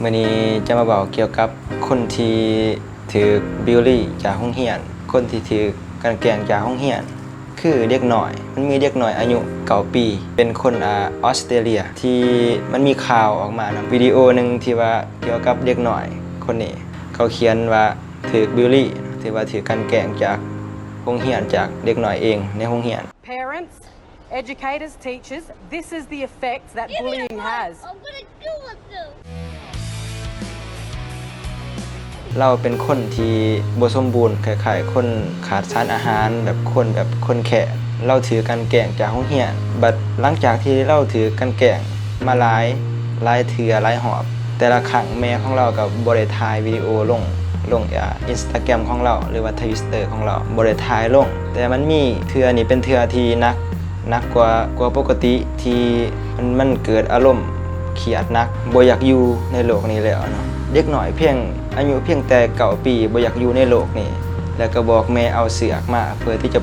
ມື້ນີ້ຈະມາເວົ້າກ່ຽວກັບຄົນທີ່ຖືກບູລລີຈາກໂຮງຮຽນ, ຄົນທີ່ຖືກກັ່ນແກ້ງຈາກໂຮງຮຽນ ຄືເດັກນ້ອຍ. ມັນມີເດັກນ້ອຍອາຍຸເກົ້າປີ ເປັນຄົນ ອາ ອອສເຕຣເລຍ ທີ່ມັນມີຂ່າວອອກມານຳ ວິດີໂອໜຶ່ງທີ່ວ່າກ່ຽວກັບເດັກນ້ອຍຄົນນີ້. ເຂົາຂຽນວ່າຖືກບູລລີ ຖືວ່າຖືກກັ່ນແກ້ງຈາກໂຮງຮຽນ, ຈາກເດັກນ້ອຍເອງໃນໂຮງຮຽນ. Parents, educators, teachers, this is the effect that bullying has. ລາວເປັນຄົນທີ່ບໍ່ສົມບູນ, ຄ້າຍໆຄົນຂາດສານອາຫານ, ແບບຄົນ ແບບຄົນແຄະ. ລາວຖືກກັ່ນແກ້ງຈາກໂຮງຮຽນ. ບັດຫຼັງຈາກທີ່ລາວຖືກກັ່ນແກ້ງມາຫຼາຍ ຫຼາຍເທື່ອຫຼາຍຮອບ, ແຕ່ລະຄັ້ງແມ່ຂອງລາວກໍບໍ່ໄດ້ຖ່າຍວິດີໂອລົງ ລົງ ອາ Instagram ຂອງລາວ ຫຼືວ່າ Twitter ຂອງລາວ ບໍ່ໄດ້ຖ່າຍລົງ. ແຕ່ມັນມີເທື່ອນີ້ເປັນເທື່ອທີ່ໜັກ ໜັກກວ່າ ກວ່າປົກກະຕິ ທີ່ມັນ ມັນເກີດອາລົມຄຽດໜັກ ບໍ່ຢາກຢູ່ໃນໂລກນີ້ແລ້ວເນາະ. ເດັກນ້ອຍພຽງ ອາຍຸພຽງແຕ່ເກົ້າປີ ບໍ່ຢາກຢູ່ໃນໂລກນີ້ ແລ້ວກໍບອກແມ່ເອົາເຊືອກມາເພື່ອທີ່ຈະ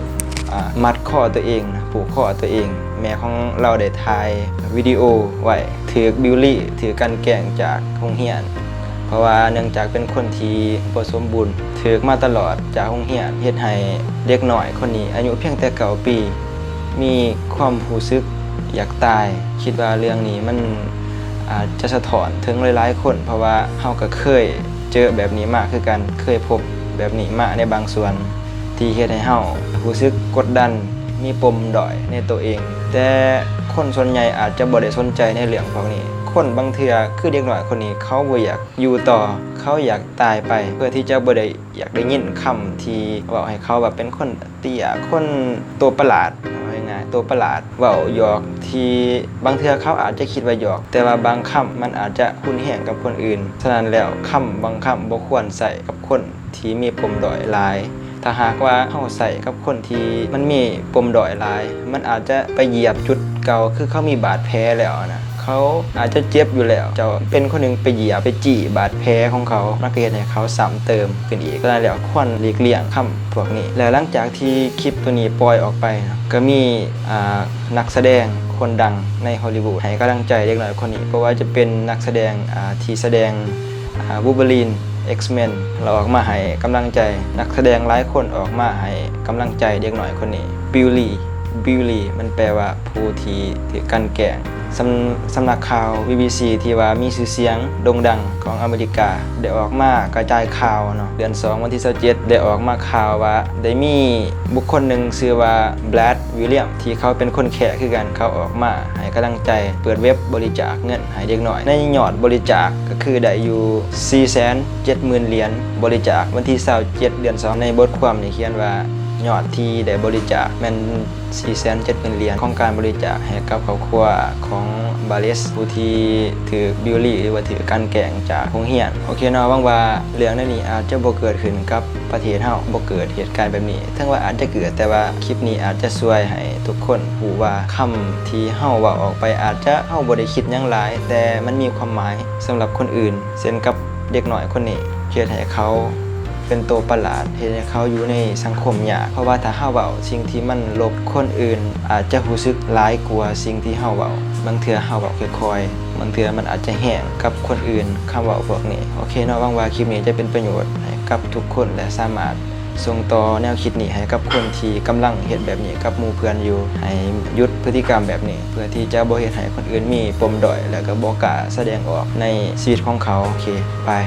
ອາ ມັດຄໍຕົວເອງນະ ຜູກຄໍຕົວເອງ. ແມ່ຂອງລາວໄດ້ຖ່າຍວິດີໂອໄວ້ ຖືກບູລລີ ຖືກກັ່ນແກ້ງຈາກໂຮງຮຽນ ເພາະວ່າເນື່ອງຈາກເປັນຄົນທີ່ບໍ່ສົມບູນ ຖືກມາຕະຫຼອດຈາກໂຮງຮຽນ ເຮັດໃຫ້ເດັກນ້ອຍຄົນນີ້ອາຍຸພຽງແຕ່ເກົ້າປີ ມີຄວາມຮູ້ສຶກຢາກຕາຍ. ຄິດວ່າເລື່ອງນີ້ມັນອາດຈະສະທ້ອນເຖິງຫຼາຍໆຄົນ ເພາະວ່າເຮົາກໍເຄີຍເຈີແບບນີ້ມາຄືກັນ, ເຄີຍພົບແບບນີ້ມາໃນບາງສ່ວນ ທີ່ເຮັດໃຫ້ເຮົາຮູ້ສຶກກົດດັນ, ມີປົມດ້ອຍໃນໂຕເອງ. ແຕ່ຄົນສ່ວນໃຫຍ່ອາດຈະບໍ່ໄດ້ສົນໃຈໃນເລື່ອງພວກນີ້. ຄົນບາງເທື່ອ ຄືເດັກນ້ອຍຄົນນີ້ ເຂົາບໍ່ຢາກຢູ່ຕໍ່, ເຂົາຢາກຕາຍໄປ ເພື່ອທີ່ຈະບໍ່ໄດ້ ຢາກໄດ້ຍິນຄຳທີ່ເວົ້າໃຫ້ເຂົາວ່າເປັນຄົນເຕ້ຍ, ຄົນໂຕປະຫຼາດ, ເວົ້າງ່າຍໆ ໂຕປະຫຼາດ, ເວົ້າຫຍອກທີ່ບາງເທື່ອເຂົາອາດຈະຄິດວ່າຫຍອກ, ແຕ່ວ່າບາງຄຳມັນອາດຈະຮຸນແຮງກັບຄົນອື່ນ. ສະນັ້ນແລ້ວ ຄຳບາງຄຳບໍ່ຄວນໃຊ້ກັບຄົນທີ່ມີປົມດ້ອຍຫຼາຍ. ຖ້າຫາກວ່າເຮົາໃຊ້ກັບຄົນທີ່ມັນມີປົມດ້ອຍຫຼາຍ, ມັນອາດຈະໄປຢຽບຈຸດເກົ່າ, ຄືເຂົາມີບາດແຜແລ້ວນະ. ເຂົາອາດຈະເຈັບຢູ່ແລ້ວ, ເຈົ້າເປັນຄົນໜຶ່ງໄປຢຽບ, ໄປຈີ້ບາດແຜຂອງເຂົາ, ມັນກໍເຮັດໃຫ້ເຂົາຊ້ຳເຕີມຂຶ້ນອີກ. ສະນັ້ນແລ້ວ ຄວນຫຼີກລ່ຽງຄຳພວກນີ້. ແລ້ວຫຼັງຈາກທີ່ຄລິບໂຕນີ້ປ່ອຍອອກໄປ, ກໍມີ ອາ ນັກສະແດງຄົນດັງໃນຮອລລີວູດໃຫ້ກຳລັງໃຈເດັກນ້ອຍຄົນນີ້, ບໍ່ວ່າຈະເປັນນັກສະແດງ ອາ ທີ່ສະແດງ ອາ Wolverine X-Men ລາວອອກມາໃຫ້ກຳລັງໃຈ. ນັກສະແດງຫຼາຍຄົນອອກມາໃຫ້ກຳລັງໃຈເດັກນ້ອຍຄົນນີ້. ບູລລີ ບູລລີ ມັນແປວ່າຜູ້ທີ່ຖືກກັ່ນແກ້ງ. ສຳ ສຳນັກຂ່າວ ບີບີຊີ ທີ່ວ່າມີຊື່ສຽງໂດ່ງດັງຂອງອາເມລິກາ ໄດ້ອອກມາກະຈາຍຂ່າວເນາະ, ເດືອນສອງ ວັນທີຊາວເຈັດ ໄດ້ອອກມາຂ່າວວ່າໄດ້ມີບຸກຄົນໜຶ່ງຊື່ວ່າ Brad Williams ທີ່ເຂົາເປັນຄົນແຄະຄືກັນ, ເຂົາອອກມາໃຫ້ກຳລັງໃຈ, ເປີດເວັບບໍລິຈາກເງິນໃຫ້ເດັກນ້ອຍ. ໃນຍອດບໍລິຈາກກໍຄືໄດ້ຢູ່ສີ່ແສນເຈັດໝື່ນຫຼຽນ, ບໍລິຈາກວັນທີຊາວເຈັດ ເດືອນສອງ. ໃນບົດຄວາມນີ້ຂຽນວ່າ ຍອດທີ່ໄດ້ບໍລິຈາກແມ່ນສີ່ແສນເຈັດໝື່ນຫຼຽນ ຂອງການບໍລິຈາກໃຫ້ກັບຄອບຄົວຂອງ Brad ຜູ້ທີ່ຖືກບູລລີ ຫຼືວ່າຖືກກັ່ນແກ້ງຈາກໂຮງຮຽນ. ໂອເຄເນາະ, ຫວັງວ່າເລື່ອງແນວນີ້ອາດຈະບໍ່ເກີດຂຶ້ນກັບ ປະເທດເຮົາບໍ່ເກີດເຫດການແບບນີ້. ເຖິງວ່າອາດຈະເກີດ, ແຕ່ວ່າຄລິບນີ້ອາດຈະຊ່ວຍໃຫ້ທຸກຄົນຮູ້ວ່າຄຳທີ່ເຮົາເວົ້າອອກໄປ ອາດຈະເຮົາບໍ່ໄດ້ຄິດຫຍັງຫຼາຍ, ແຕ່ມັນມີຄວາມໝາຍສຳລັບຄົນອື່ນ, ເຊັ່ນກັບເດັກນ້ອຍຄົນນີ້, ເຮັດໃຫ້ເຂົາເປັນໂຕປະຫຼາດ, ເຮັດໃຫ້ເຂົາຢູ່ໃນສັງຄົມຍາກ. ເພາະວ່າຖ້າເຮົາເວົ້າສິ່ງທີ່ມັນລົບ, ຄົນອື່ນອາດຈະຮູ້ສຶກຫຼາຍກວ່າສິ່ງທີ່ເຮົາເວົ້າ. ບາງເທື່ອເຮົາເວົ້າຄ່ອຍໆ, ບາງເທື່ອມັນອາດຈະແຮງກັບຄົນອື່ນ, ຄຳເວົ້າພວກນີ້. ໂອເຄເນາະ, ຫວັງວ່າຄລິບນີ້ຈະເປັນປະໂຫຍດໃຫ້ກັບທຸກຄົນ ແລະ ສາມາດ ສົ່ງຕໍ່ແນວຄິດນີ້ໃຫ້ກັບຄົນທີ່ກຳລັງເຮັດແບບນີ້ກັບໝູ່ເພື່ອນຢູ່, ໃຫ້ຢຸດພຶດຕິກຳແບບນີ້ ເພື່ອທີ່ຈະບໍ່ເຮັດໃຫ້ຄົນອື່ນມີປົມດ້ອຍ ແລະ ກໍບໍ່ກ້າສະແດງອອກໃນຊີວິດຂອງເຂົາ. ໂອເຄ ບາຍ.